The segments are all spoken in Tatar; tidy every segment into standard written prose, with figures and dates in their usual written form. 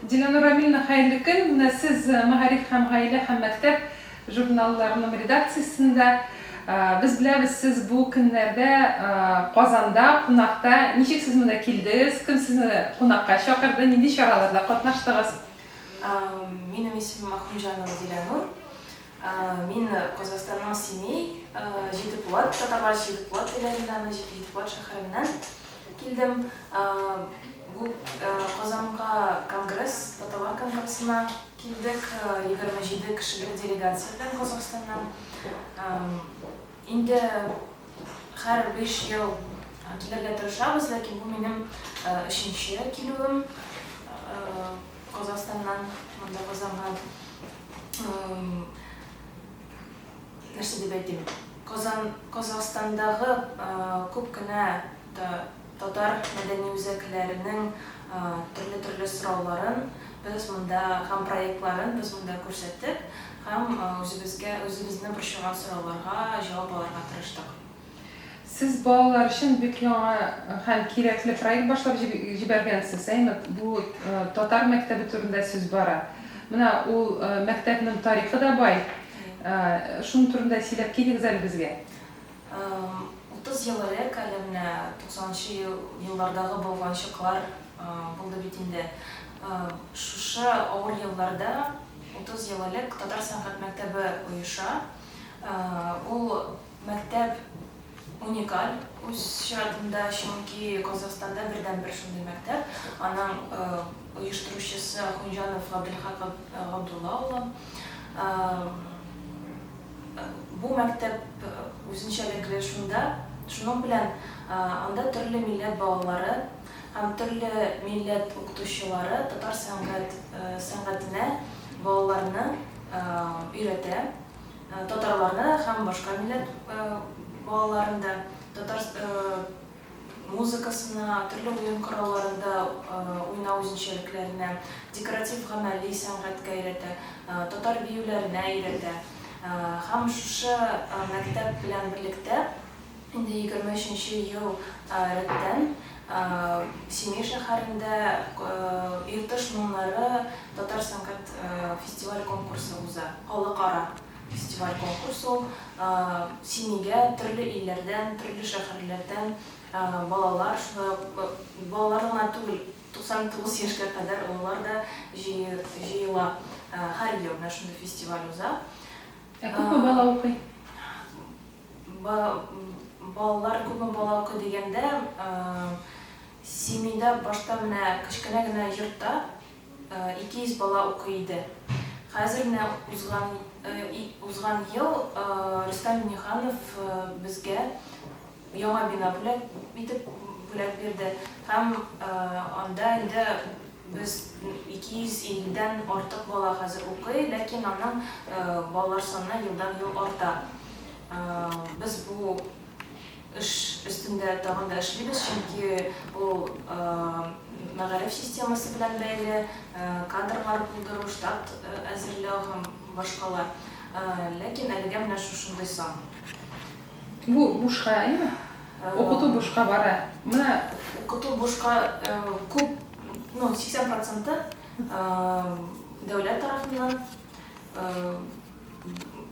Диләнур Рамилевна, хәерле көн! Менә сез Мәгариф һәм Гаилә һәм мәктәп журналларының редакциясендә. Без беләбез, сез бу көннәрдә Казанда кунакта. Ничек сез монда килдегез? Кем сезне кунакка чакырды? Нинди чараларда катнаштыгыз? Минем исемем Ахунҗанова Диләнур. Мин Казахстанның Семей, Җидепулат, татарларча Җидепулат диләр инде аны, Җидепулат шәһәреннән килдем. Бу Казанга конгресс, татарлар конгрессына килдек, 27 кешелек делегация белән Казахстаннан. Инде һәр биш ел килергә тырышабыз, ләкин бу минем өченче килүем Казахстаннан монда Казанга. Нәрсә дип әйтим, Казан, Казахстандагы күп кенә татар мәдәни үзәкләренең төрле-төрле сорауларын без монда һәм проектларын без монда күрсәттек һәм үзебезгә, үзебезне борчыган сорауларга җавап алырга тырыштык. Сез балалар өчен бик яңа һәм кирәкле проект башлап җибәргәнсез, әйме? Бу татар мәктәбе турында сүз бара. Менә ул мәктәпнең тарихы да бай. Шуның турында сөйләп китегез әле безгә. 30 ел элек, әле менә туксанынчы еллардагы болганчыклар булды бит инде. Шушы авыр елларда, 30 ел элек татар сәнгать мәктәбе оеша. Ул Мәктәп уникаль үз чиратында, чөнки Казахстанда бердәнбер шундый мәктәп. Аның оештыручысы Ахунҗанов Габделхак Габдулла улы. Бу мәктәп үзенчәлекле шунда, шуның белән анда төрле милләт балалары һәм төрле милләт укытучылары татар сәнгать сәнгатенә балаларны өйрәтә. Татарларны һәм башка милләт балаларын да татар музыкасына, төрле уен коралларында уйнау үзенчәлекләренә, декоратив-гамәли сәнгатькә өйрәтә, татар биюләренә өйрәтә. Һәм шушы мәктәп белән берлектә инде 23 нче ел рәттән Семей шәһәрендә Иртыш моңнары татар сәнгать фестиваль-конкурсы уза. Халыкара фестиваль-конкурс ул. Семейгә төрле илләрдән, төрле шәһәрләрдән балалар, шулай ук балалар гына түгел, 99 яшькә кадәр олылар да җыела. Һәр ел менә шундый фестиваль уза. Ә күпме бала укый? Балалар, күпме бала укый дигәндә, Семейда башта менә кечкенә генә йортта 200 бала укый иде. Хәзер менә узган узган ел Рөстәм Миңнеханов безгә яңа бина бүләк итеп бүләк бирде һәм анда инде без 250 дән артык бала хәзер укый, ләкин аның балалар саны елдан-ел арта. Без бу эш өстендә тагын да эшлибез, чөнки ул мәгариф системасы белән бәйле, кадрлар булдыру, штат әзерләү һәм башкалар. Ләкин әлегә менә шушындый сан. Бу бушка, әйеме? Укыту бушка бара. Менә. Укыту бушка күп, ну, 80 проценты дәүләт тарафыннан.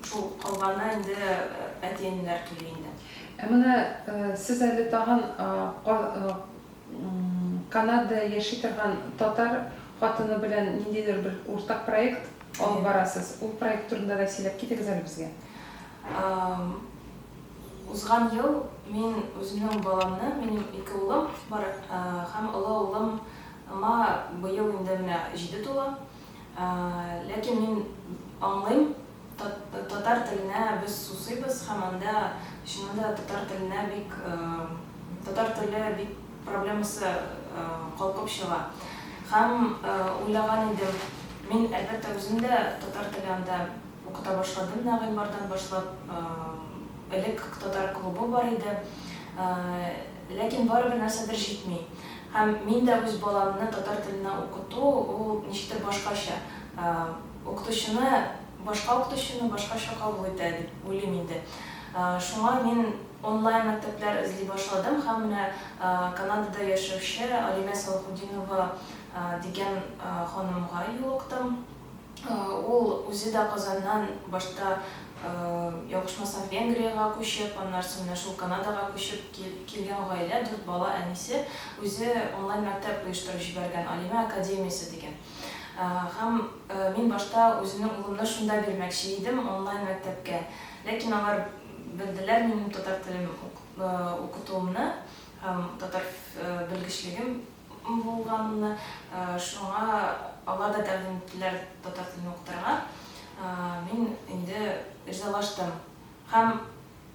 Шул калганы инде әти-әниләр түли инде. Ә менә сез әле тагын Канадада яши торган татар хатыны белән ниндидер бер уртак проект алып барасыз. Ул проект турында да сөйләп китегез әле безгә. Узган ел мин үземнең баламны, минем ике улым бар, һәм олы улыма быел инде менә җиде тула. Ләкин мин аңлыйм, татар теленә без сусыйбыз һәм анда чыннан да татар теленә бик, татар теле бик проблемасы калкып чыга. Һәм уйлаган идем, мин, әлбәттә, үзем дә татар теле анда укыта башладым менә гыйнвардан башлап. Элек татар клубы бар иде. Ләкин барыбер нәрсәдер җитми. Һәм мин дә үз баламны татар теленә укыту, ул ничектер башкача. Укытучыны, башка укытучыны башкача кабул итә дип уйлыйм инде. Шуңа мин онлайн мәктәпләр эзли башладым һәм менә Канадада яшәүче Алинә Салахутдинова дигән ханымга юлыктым. Ул үзе дә Казаннан башта, ялгышмасам, Венгриягә күчеп, аннары соң менә шул Канадага күчеп килгән гаилә, дүрт бала әнисе, үзе онлайн мәктәп оештырып җибәргән, Алимә академиясе дигән. Һәм мин башта үземнең улымны шунда бирмәкче идем, онлайн мәктәпкә. Ләкин алар белделәр минем татар телен укытуымны һәм татар белгечлегем булганымны, шуңа алар да тәкъдим иттеләр татар телен укытырга. Мин инде ризалаштым. Һәм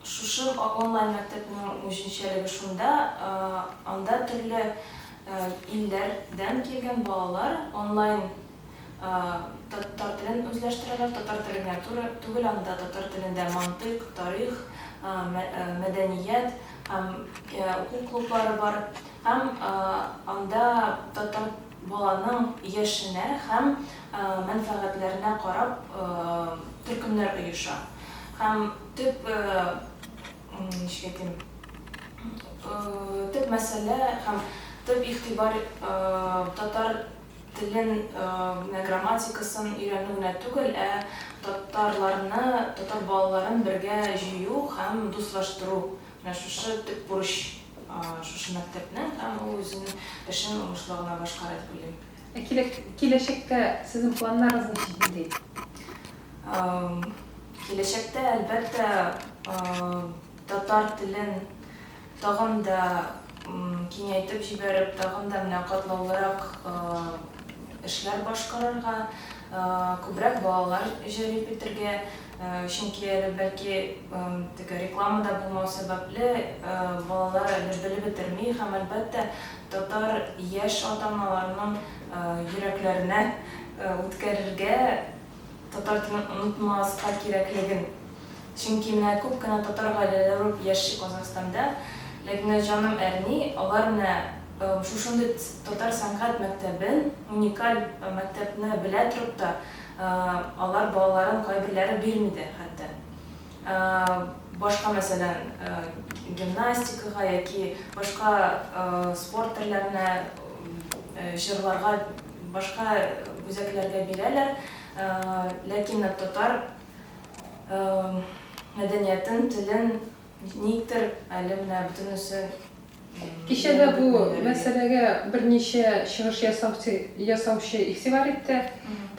шушы онлайн мәктәпнең үзенчәлеге шунда, анда төрле илләрдән килгән балалар онлайн татар телен үзләштерәләр. Татар теле генә түгел, анда татар телендә мантыйк, тарих, мәдәният һәм уку клублары бар. Һәм анда татар баланың яшенә һәм мәнфәгатьләренә карап төркемнәр оеша. Һәм төп, ничек әйтим, төп мәсьәлә һәм төп игътибар татар телен, менә грамматикасын өйрәнү генә түгел, ә татарларны, татар балаларын бергә җыю һәм дуслаштыру. Менә шушы төп бурыч шушы мәктәпнең һәм ул үзенең эшен уңышлы гына башкара дип уйлыйм. Ә киләчәктә сезнең планнарыгыз ничек, нинди? Киләчәктә, әлбәттә, татар телен тагын да киңәйтеп җибәреп, тагын да менә катлаулырак эшләр башкарырга, күбрәк балалар җәлеп итергә, Чөнки әле бәлки теге реклама да булмау сәбәпле, балалар әле белеп бетерми һәм, әлбәттә, татар яшь ата-аналарының йөрәкләренә үткәрергә татар телен онытмаска кирәклеген. Чөнки менә күп кенә татар гаиләләре яши Казахстанда, ләкин менә җаным әрни, алар менә шушындый татар сәнгать мәктәбен, уникаль мәктәпне белә торып та, Алар балаларын кайберләре бирми дә хәтта. Башка, мәсәлән, гимнастикага яки башка спорт төрләренә, җырларга, башка үзәкләргә бирәләр. Ләкин татар мәдәниятен, телен никтер әле менә бөтенесе Кичә дә бу мәсьәләгә берничә чыгыш ясаучы игътибар итте.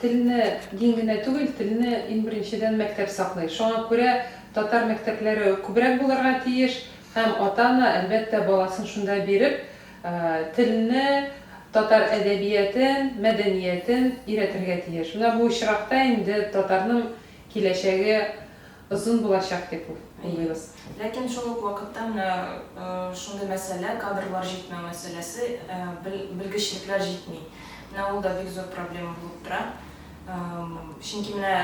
Телне дин генә түгел, телне иң беренчедән мәктәп саклый. Шуңа күрә татар мәктәпләре күбрәк булырга тиеш һәм ата-ана, әлбәттә, баласын шунда биреп, телне, татар әдәбиятен, мәдәниятен өйрәтергә тиеш. Менә бу очракта инде татарның киләчәге озын булачак дип уйлыйбыз. Ләкин шул ук вакытта менә шундый мәсьәлә, кадрлар җитмәү мәсьәләсе, белгечлекләр җитми. Менә ул да бик зур проблема булып тора. Чөнки менә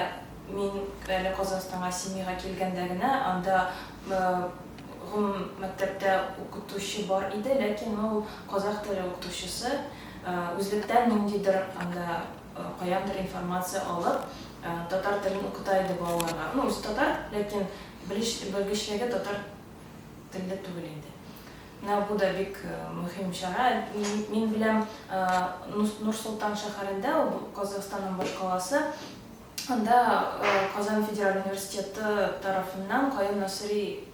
мин әле Казахстанга Семейга килгәндә генә анда гомум мәктәптә укытучы бар иде, ләкин ул казах теле укытучысы, үзлектән ниндидер анда каяндыр информация алып, татар телен укыта иде балаларга. Ну, үзе татар, ләкин белгечлеге татар телле түгел инде. Менә бу да бик мөһим чара. Мин беләм, Нур-Солтан шәһәрендә, ул Казахстанның башкаласы, анда Казан федераль университеты тарафыннан Каюм Насыйри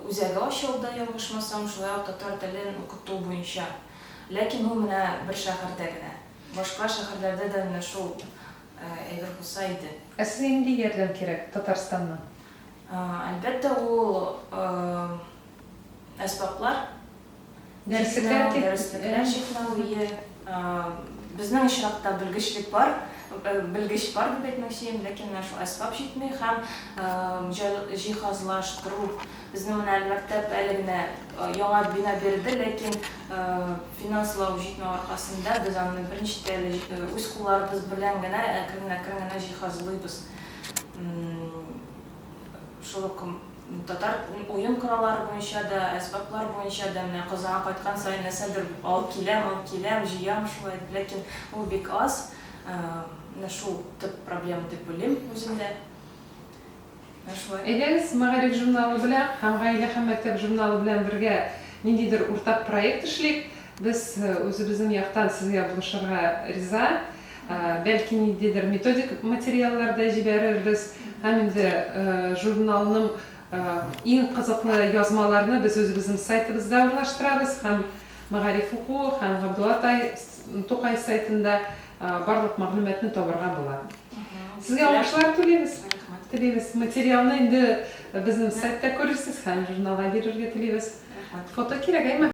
үзәге ачылды, ялгышмасам, шулай ук татар телен укыту буенча. Ләкин ул менә бер шәһәрдә генә. Башка шәһәрләрдә дә менә шул әйбер булса иде. Ә сезгә нинди ярдәм кирәк Татарстаннан? Әлбәттә, ул әсбаплар Дәреслекләр җитмәү, дәреслекләр җитмәү, ие. Безнең очракта белгечлек бар, белгеч бар дип әйтмәкче идем, ләкин менә шул әсбап җитми һәм җиһазлаштыру. Безнең менә мәктәп әле генә яңа бина бирде, ләкин Финанслау җитмәү аркасында без аны берничек тә әле үз кулларыбыз белән генә әкрен-әкрен генә җиһазлыйбыз. Шул ук татар уен кораллары буенча да, әсбаплар буенча да менә Казанга кайткан саен нәрсәдер алып киләм, алып киләм, җыям шулай, ләкин ул бик аз. Менә шул төп проблема дип уйлыйм үземдә. Әйдәгез, Мәгариф журналы белән һәм Гаилә һәм мәктәп журналы белән бергә ниндидер уртак проект эшлик. Без үзебезнең яктан сезгә булышырга риза. Бәлки ниндидер методик материаллар да җибәрербез. Һәм инде журналның иң кызыклы язмаларны без үзебезнең сайтыбызда урнаштырабыз һәм Мәгариф укуы һәм Габдулла Тукай сайтында барлык мәгълүматны табарга була. Сезгә уңышлар телибез. Телибез. Материалны инде безнең сайтта күрерсез һәм журналга бирергә телибез. Фото кирәк, әйме?